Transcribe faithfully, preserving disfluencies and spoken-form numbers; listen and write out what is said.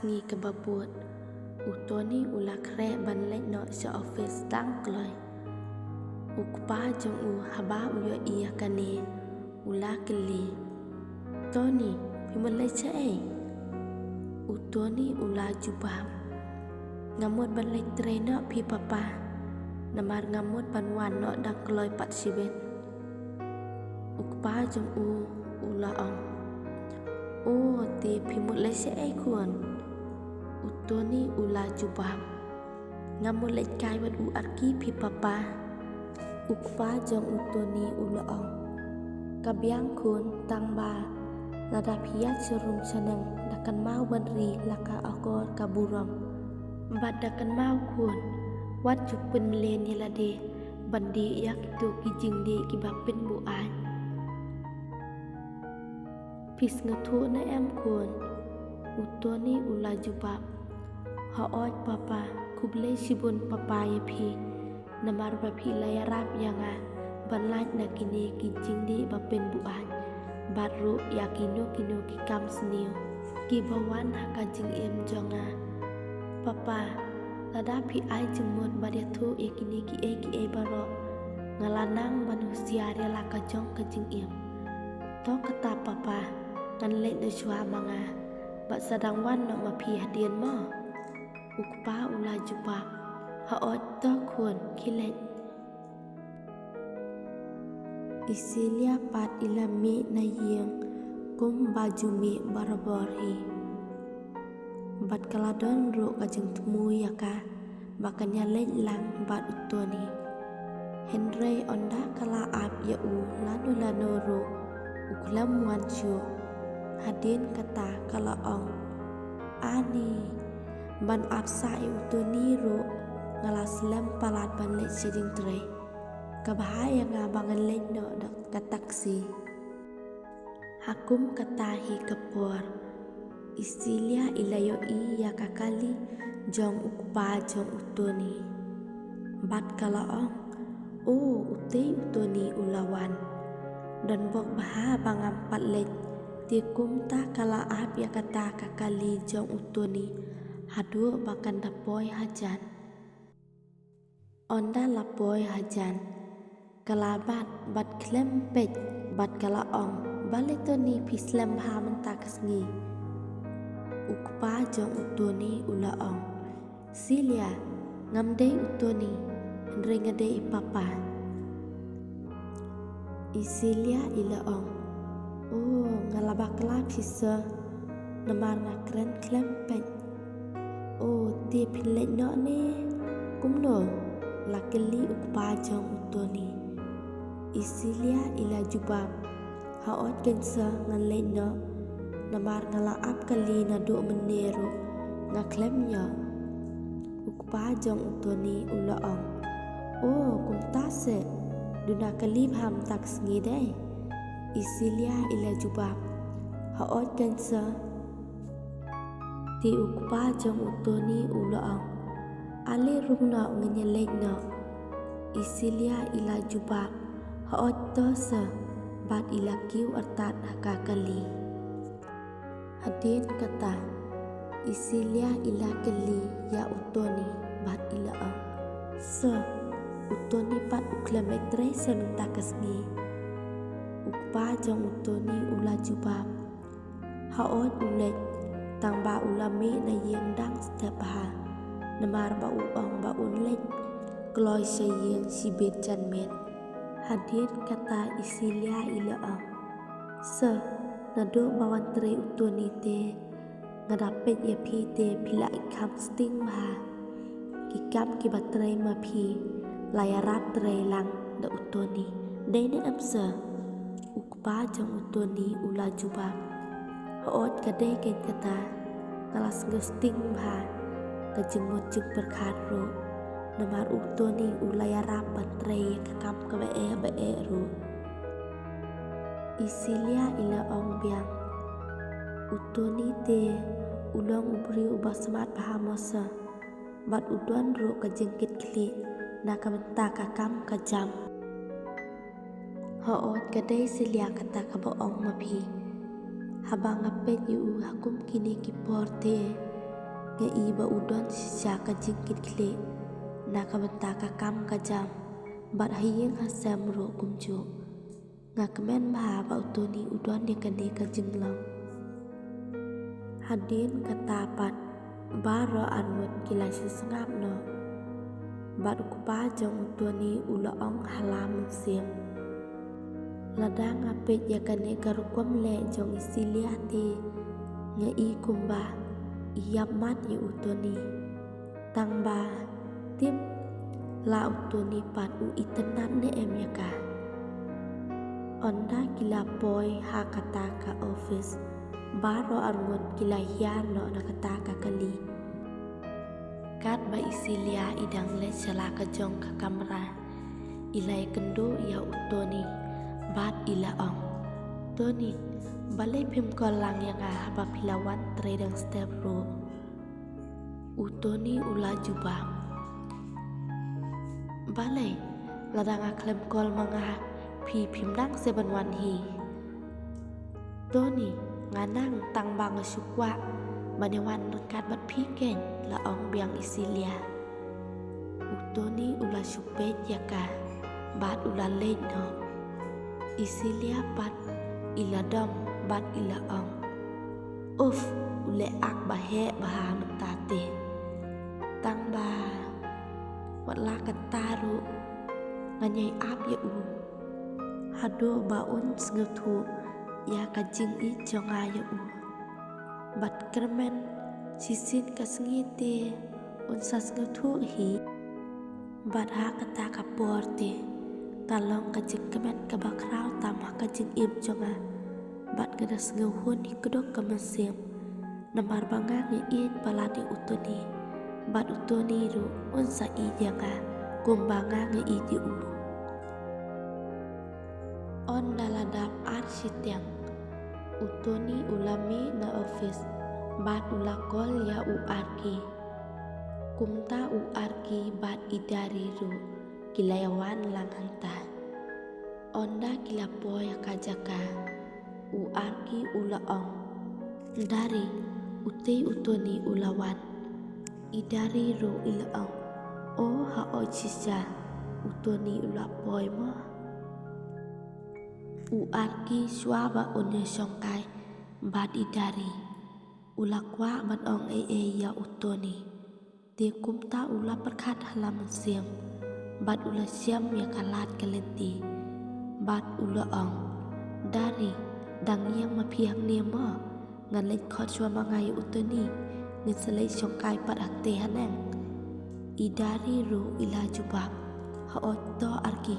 Ngi kaba bud. U Tony u la khreh ban leit noh sha office tang kloi. U kpa jong u haba u ïohi ïa kane, u la kylli, "Tony, phi mut leit shaei?" U Tony u la jubab, "Nga mut ban leit trei noh phi papa, namar nga mut ban wan noh dang kloi pat shibit." U kpa jong u u la ong, "O, te phi mut leit shaei khun?" U Tony u la jubab, "Nga mut leit kai wat u arki phi papa." U kpa jong u Tony u la ong, "Ka biang khun, tang ba lada phi ïaid sharum shaneng da kynmaw ban ri la ka akor ka burom. Bad da kynmaw khun, wat ju pynmlien ïa lade ban dih ïa kito ki jingdih kiba pynbuaid." "Phi sngewthuh ne em khun?" U Tony u la jubab, "Hooid papa, khublei shibun papa ïa phi, namar ba phi la ïarap ïa nga ban lait na kine ki jingdih ba pynbuaid, bad ruh ïa kino kino ki kam sniew kiba wan ha ka jingim jong nga. Papa, lada phi ai jingmut bad ïathuh ïa kine kiei kiei baroh, nga la nang ban husiar ïa la ka jong ka jingim. To kata papa, ngan leit noh shuwa ma nga, bad sa dang wan noh ma phi hadien mo." U kpa u la jubab, "Hooid to khun, khie leit." I Celia pat i la mih na ïing kumba ju mih barabor hi. Bad ka la don ruh ka jingthmu ïa ka ba kan ïaleit lang bad u Tony. Hynrei ynda ka la ap ïa u lano lano ruh, u khlem wan shuh. Hadien kata ka la ong, "Ani, ban ap sah ïa u Tony ruh nga la slem palat ban leit sha jingtrei. Ka bha ïa nga ba ngan leit noh da ka taxi." Ha kum kata hi ka por, i Celia i la ïohi ïa ka kali jong u kpa jong u Tony. Bad ka la ong, "O, utei u Tony u la wan. Don bok bha ba ngam pat leit." Te kumta ka la ap ïa kata ka kali jong u Tony haduh ba kan da poi hajan. Ynda la poi hajan, ka la bat bad khlem peit bad ka la ong, "Balei Tony phi slem bha mynta ka sngi?" U kpa jong u Tony u la ong, "Celia, ngam dei u Tony, hynrei nga dei i papa." I Celia i la ong, "O, nga la bakla phi sir, namar nga kren khlem peit." "O, te phin leit noh ne kumno?" la kylli u kpa jong u Tony. I Celia i la jubab, "Hooid kein sir, ngan leit noh, namar nga la ap kali naduh mynne ruh nga khlem ïoh." U kpa jong u Tony u la ong, "O, kumta seh, duna kali bha mynta ka sngi dei?" I Celia i la jubab, "Hooid kein sir." Te u kpa jong u Tony u la ong, "Ale rung noh, ngin ïaleit noh." I Celia i la jubab, "Hooid to sir," bad i la kiew artat ha ka kali. Hadien kata, i Celia i la kylli ïa u Tony bad i la ong, "Sir, u Tony pat u khlem leit trei seh mynta ka sngi?" U kpa jong u Tony u la jubab, "Hooid u leit, tang ba u la mih na ïing dang step bha, namar ba u ong ba un leit kloi sha ïing shibit janmiet." Hadien kata i Celia i la ong, "Sir, naduh ba wan trei u Tony te nga da peit ïa phi te phi la i kham sting bha. Ki kam kiba trei ma phi la ïarap trei lang da u Tony, dei ne em sir?" U kpa jong u Tony u la jubab, "Hooid ka dei kein kata, nga la sngew sting bha, ka jingmut jingpyrkhat ruh, namar u Tony u la ïarap ban trei ka kam kaba eh ba eh ruh." I Celia i la ong biang, "U Tony te u long u briew uba smat bha mo sir, bad u don ruh ka jingkitkhlieh na ka bynta ka kam ka jam." "Hooid ka dei Celia kata kaba ong ma phi. Haba nga peit ïa u ha kum kine ki por te, Nga i ba u don shisha ka jingkitkhlieh na ka bynta ka kam ka jam, bad ha ïing ha sem ruh kumjuh. Nga kmen bha ba u Tony u don ïa kane ka jinglong. Hadien kata pat baroh arngut ki la shu sngap noh. Bad u kpa jong u Tony u la ong ha la mynsiem. Lada nga peit ïa kane ka rukom leh jong i Celia te, nga i kumba i ïap mat ïa u Tony. Tang ba tip la u Tony pat u itynnad ne em ïa ka. Ynda ki la poi ha kata ka office, baroh arngut ki la hiar noh na kata ka kali. Katba i Celia i dang leit sha la ka jong ka kamra, i la ïakynduh ïa u Tony bad i la ong, "Tony, balei phim call lang ïa nga haba phi la wan trei dang step ruh?" U Tony u la jubab, "Balei, lada nga khlem call ma nga, phi phim nang seh ban wan hi?" "Tony, nga nang, tang ba nga shu kwah ban ïa wan ryngkat bad phi keiñ," la ong biang i Celia. U Tony u la shu peit ïa ka bad u la leit noh. I Celia pat i la dom bad i la ong, "Uf, u leh ak ba heh bha mynta te. Tang ba wat la katta ruh ngan ïai ap ïa u haduh ba un sngewthuh ïa ka jingïeit jong nga ïa u. Bad kyrmen shisien ka sngi te un sa sngewthuh hi." Bad ha kata ka por te ka long ka jingkmen kaba khraw tam ha ka jingim jong nga. Bad nga da sngewhun hi kdok ka mynsiem, namar ba nga nga ïeit palat ïa u Tony. Bad u Tony ruh un sa ïeit ïa nga kumba nga nga ïeit ïa u. Ynda la dap ar shiteng, u Tony u la mih na office bad u la call ïa u Arky. Kumta u Arky bad i Dari ruh ki la ïa wan lang hangta. Ynda ki la poi ha ka jaka, u Arky u la ong, "Dari, utei u Tony u la wan." I Dari ruh i la ong, "O, haoid shisha, u Tony u la poi mo." U Arky shuwa ba un ïashongkai bad i Dari, u la kwah ban ong ei ei ïa u Tony. Te kumta u la pyrkhat ha la mynsiem bad u la shem ïa ka lad ka lynti bad u la ong, "Dari, dang ïeng ma phi hangne mo? Ngan leit khot shuwa ma nga ïa u Tony, ngin sa leit shongkai pat hangtei haneng." I Dari ruh i la jubab, "Haoid to Arky,